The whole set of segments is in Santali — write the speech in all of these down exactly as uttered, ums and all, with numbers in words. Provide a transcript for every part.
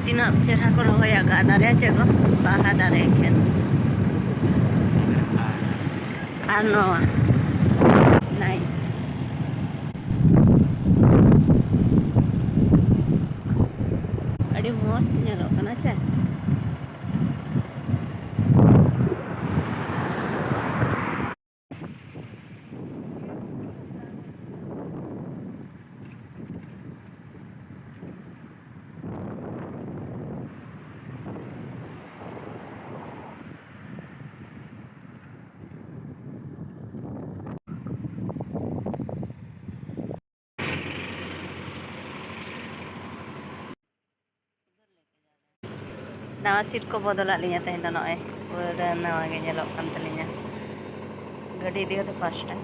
ᱛᱤᱱᱟᱹᱜ ᱪᱮᱦᱨᱟ ᱠᱚ ᱨᱚᱦᱚᱭ ᱟᱠᱟᱫ ᱫᱟᱨᱮ, ᱪᱮᱫ ᱠᱚ ᱵᱟᱦᱟ ᱫᱟᱨᱮ ᱮᱠᱷᱮᱱ᱾ ᱟᱨ ᱱᱚᱣᱟ, nice᱾ ᱟᱹᱰᱤ ᱢᱚᱡᱽ ᱧᱮᱞᱚᱜ ᱠᱟᱱᱟ ᱥᱮ᱾ ᱱᱟᱣᱟ ᱥᱤᱴ ᱠᱚ ᱵᱚᱫᱚᱞᱟᱫ ᱞᱤᱧᱟ ᱛᱮᱦᱮᱧ ᱫᱚ᱾ ᱱᱚᱜᱼᱚᱭ ᱯᱩᱨᱟᱹ ᱱᱟᱣᱟ ᱜᱮ ᱧᱮᱞᱚᱜ ᱠᱟᱱ ᱛᱟᱹᱞᱤᱧᱟ᱾ ᱜᱟᱹᱰᱤ ᱤᱫᱤ ᱠᱟᱛᱮ first time᱾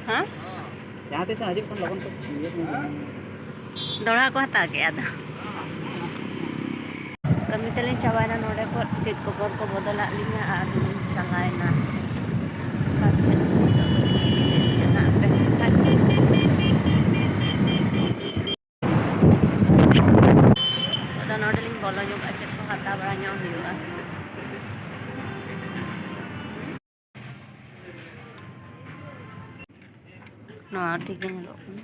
ᱦᱮᱸ? ᱡᱟᱦᱟᱸ ᱛᱤᱥ ᱦᱤᱡᱩᱜ ᱠᱷᱟᱱ ᱞᱚᱜᱚᱱ ᱠᱚ ᱤᱭᱟᱹ ᱠᱚ᱾ ᱫᱚᱦᱲᱟ ᱠᱚ ᱦᱟᱛᱟᱣ ᱠᱮᱫᱼᱟ ᱟᱫᱚ᱾ ᱠᱟᱹᱢᱤ ᱛᱟᱹᱞᱤᱧ ᱪᱟᱵᱟᱭᱮᱱᱟ ᱱᱚᱰᱮ ᱠᱷᱚᱱ, ᱥᱤᱴ ᱠᱚᱵᱚᱨ ᱠᱚ ᱵᱚᱫᱚᱞᱟᱜ ᱞᱤᱧᱟ ᱟᱨ ᱞᱤᱧ ᱪᱟᱞᱟᱣᱮᱱᱟ ᱚᱠᱟ ᱥᱮᱫ᱾ ᱟᱫᱚ ᱱᱚᱰᱮ ᱞᱤᱧ ᱵᱚᱞᱚ ᱧᱚᱜᱼᱟ, ᱪᱮᱫ ᱠᱚ ᱦᱟᱛᱟᱣ ᱵᱟᱲᱟ ᱧᱚᱜ ᱦᱩᱭᱩᱜᱼᱟ᱾ ᱱᱚᱣᱟ ᱴᱷᱤᱠ ᱜᱮ ᱧᱮᱞᱚᱜ ᱠᱟᱱᱟ᱾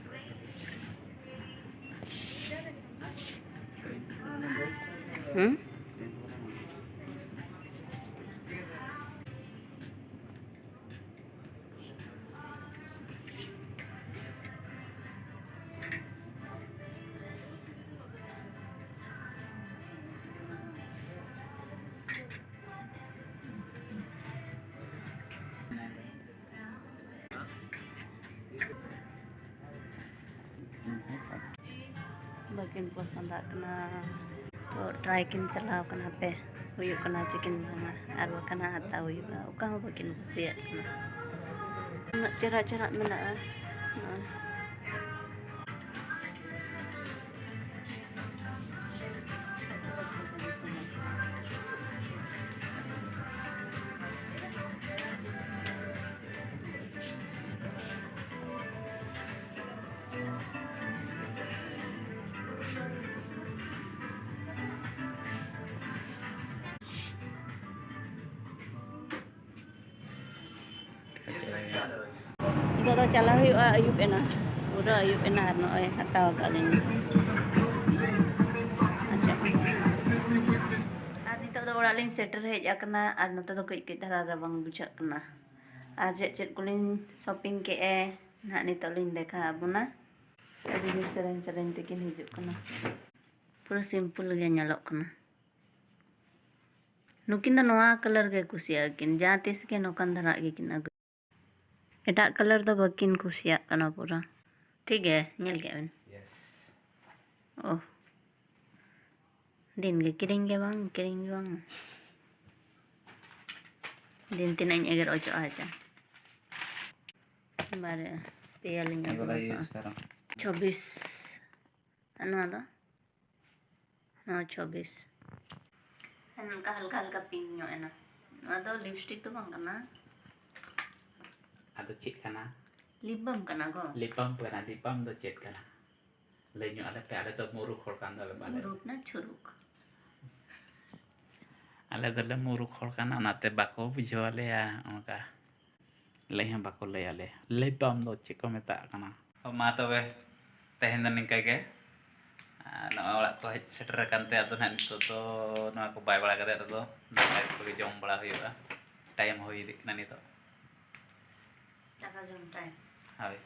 ᱦᱩᱸ? ᱵᱟᱹᱠᱤᱱ ᱯᱚᱥᱚᱸᱫᱟᱜ ᱠᱟᱱᱟ᱾ ᱛᱚ, try ᱠᱤᱱ ᱪᱟᱞᱟᱣ ᱠᱟᱱᱟ, ᱦᱟᱯᱮ ᱦᱩᱭᱩᱜ ᱠᱟᱱᱟ ᱪᱤᱠᱤᱱ ᱵᱟᱝᱟ, ᱟᱨ ᱵᱟᱠᱷᱟᱱ ᱦᱟᱸᱜ ᱦᱟᱛᱟᱣ ᱦᱩᱭᱩᱜᱼᱟ᱾ ᱚᱠᱟ ᱦᱚᱸ ᱵᱟᱹᱠᱤᱱ ᱠᱩᱥᱤᱭᱟᱜ ᱠᱟᱱᱟ᱾ ᱩᱱᱟᱹᱜ ᱪᱮᱦᱨᱟ ᱪᱮᱦᱨᱟ ᱢᱮᱱᱟᱜᱼᱟ ᱱᱚᱜᱼᱚᱭ᱾ ᱱᱤᱛᱚᱜ ᱫᱚ ᱪᱟᱞᱟᱣ ᱦᱩᱭᱩᱜᱼᱟ, ᱟᱹᱭᱩᱵ ᱮᱱᱟ, ᱯᱩᱨᱟᱹ ᱟᱹᱭᱩᱵ ᱮᱱᱟ᱾ ᱟᱨ ᱱᱚᱜᱼᱚᱭ ᱦᱟᱛᱟᱣ ᱟᱠᱟᱫ ᱞᱤᱧ᱾ ᱟᱪᱪᱷᱟ, ᱟᱨ ᱱᱤᱛᱚᱜ ᱫᱚ ᱚᱲᱟᱜ ᱞᱤᱧ ᱥᱮᱴᱮᱨ ᱦᱮᱡ ᱟᱠᱟᱱᱟ᱾ ᱟᱨ ᱱᱚᱛᱮ ᱫᱚ ᱠᱟᱹᱡ ᱠᱟᱹᱡ ᱫᱷᱟᱨᱟ ᱨᱟᱵᱟᱝ ᱵᱩᱡᱷᱟᱹᱜ ᱠᱟᱱᱟ᱾ ᱟᱨ ᱪᱮᱫ ᱪᱮᱫ ᱠᱚᱞᱤᱧ ᱥᱚᱯᱤᱝ ᱠᱮᱫᱼᱟ, ᱱᱟᱦᱟᱜ ᱱᱤᱛᱚᱜ ᱞᱤᱧ ᱫᱮᱠᱷᱟ ᱟᱵᱚᱱᱟ᱾ ᱟᱹᱰᱤ ᱡᱳᱨ ᱥᱮᱨᱮᱧ ᱥᱮᱨᱮᱧ ᱛᱮᱠᱤᱱ ᱦᱤᱡᱩᱜ ᱠᱟᱱᱟ᱾ ᱯᱩᱨᱟᱹ ᱥᱤᱢᱯᱚᱞ ᱜᱮ ᱧᱮᱞᱚᱜ ᱠᱟᱱᱟ᱾ ᱱᱩᱠᱤᱱ ᱫᱚ ᱱᱚᱣᱟ ᱠᱟᱞᱟᱨ ᱜᱮ ᱠᱩᱥᱤᱭᱟᱜᱼᱟ ᱠᱤᱱ, ᱡᱟᱦᱟᱸ ᱛᱤᱥ ᱜᱮ ᱱᱚᱝᱠᱟᱱ ᱫᱷᱟᱨᱟ ᱜᱮᱠᱤᱱ ᱟᱹᱜᱩᱭᱟ᱾ ᱮᱴᱟᱜ ᱠᱟᱞᱟᱨ ᱫᱚ ᱵᱟᱹᱠᱤᱱ ᱠᱩᱥᱤᱭᱟᱜ ᱠᱟᱱᱟ ᱯᱩᱨᱟᱹ᱾ ᱴᱷᱤᱠ ᱜᱮ, ᱧᱮᱞ ᱠᱮᱫ ᱵᱤᱱ? ᱳᱦ, ᱫᱤᱱ ᱜᱮ ᱠᱤᱨᱤᱧ ᱜᱮ ᱵᱟᱝ, ᱠᱤᱨᱤᱧ ᱜᱮ ᱵᱟᱝ᱾ ᱫᱤᱱ ᱛᱤᱱᱟᱹᱜ ᱤᱧ ᱮᱜᱮᱨ ᱚᱪᱚᱜᱼᱟ ᱦᱮᱸ ᱪᱮ? ᱵᱟᱨᱭᱟ, ᱯᱮᱭᱟ ᱞᱤᱧ ᱟᱹᱜᱩ ᱟᱠᱟᱫᱼᱟ᱾ ᱪᱷᱚᱵᱵᱤᱥ᱾ ᱟᱨ ᱱᱚᱣᱟ ᱫᱚ? ᱱᱚᱣᱟ ᱪᱷᱚᱵᱵᱤᱥ᱾ ᱦᱮᱸ, ᱱᱚᱝᱠᱟ ᱦᱟᱞᱠᱟ ᱦᱟᱞᱠᱟ ᱯᱤᱝᱠ ᱧᱚᱜ ᱮᱱᱟ᱾ ᱱᱚᱣᱟ ᱫᱚ ᱞᱤᱯᱥᱴᱤᱠ ᱫᱚ ᱵᱟᱝ ᱠᱟᱱᱟ᱾ ᱟᱫᱚ ᱪᱮᱫ ᱠᱟᱱᱟ? ᱞᱤᱯ ᱵᱟᱢ ᱠᱟᱱᱟ ᱜᱚ᱾ ᱞᱤᱯ ᱵᱟᱢ ᱠᱟᱱᱟ, ᱞᱤᱯ ᱵᱟᱢ ᱫᱚ ᱪᱮᱫ ᱠᱟᱱᱟ? ᱞᱟᱹᱭ ᱧᱚᱜ ᱟᱞᱮ ᱯᱮ, ᱟᱞᱮ ᱫᱚ ᱢᱩᱨᱩᱠ ᱦᱚᱲ ᱠᱟᱱ ᱫᱚᱞᱮ ᱵᱟᱞᱮ᱾ ᱢᱩᱨᱩᱠ ᱱᱟ ᱪᱷᱩᱨᱩᱠ᱾ ᱟᱞᱮ ᱫᱚᱞᱮ ᱢᱩᱨᱩᱠ ᱦᱚᱲ ᱠᱟᱱᱟ, ᱚᱱᱟᱛᱮ ᱵᱟᱠᱚ ᱵᱩᱡᱷᱟᱹᱣ ᱟᱞᱮᱭᱟ ᱚᱱᱠᱟ᱾ ᱞᱟᱹᱭ ᱦᱚᱸ ᱵᱟᱠᱚ ᱞᱟᱹᱭ ᱟᱞᱮᱭᱟ, ᱞᱤᱯ ᱵᱟᱢ ᱫᱚ ᱪᱮᱫ ᱠᱚ ᱢᱮᱛᱟᱜ ᱠᱟᱱᱟ᱾ ᱢᱟ ᱛᱚᱵᱮ, ᱛᱮᱦᱮᱧ ᱫᱚ ᱱᱤᱝᱠᱟ ᱜᱮ᱾ ᱟᱨ ᱱᱚᱜᱼᱚᱭ ᱚᱲᱟᱜ ᱠᱚ ᱦᱮᱡ ᱥᱮᱴᱮᱨ ᱟᱠᱟᱱ ᱛᱮ, ᱟᱫᱚ ᱱᱟᱦᱟᱜ ᱱᱤᱛᱚᱜ ᱫᱚ ᱱᱚᱣᱟ ᱠᱚ ᱵᱟᱭ ᱵᱟᱲᱟ ᱠᱟᱛᱮ, ᱟᱫᱚ ᱫᱟᱠᱟ ᱠᱚᱜᱮ ᱡᱚᱢ ᱵᱟᱲᱟ ᱦᱩᱭᱩᱜᱼᱟ᱾ ᱴᱟᱭᱤᱢ ᱦᱩᱭ ᱤᱫᱤᱜ ᱠᱟᱱᱟ ᱱᱤᱛᱚᱜ᱾ ᱫᱟᱠᱟ ᱡᱚᱢ ᱴᱟᱭᱤᱢ᱾ ᱦᱳᱭ᱾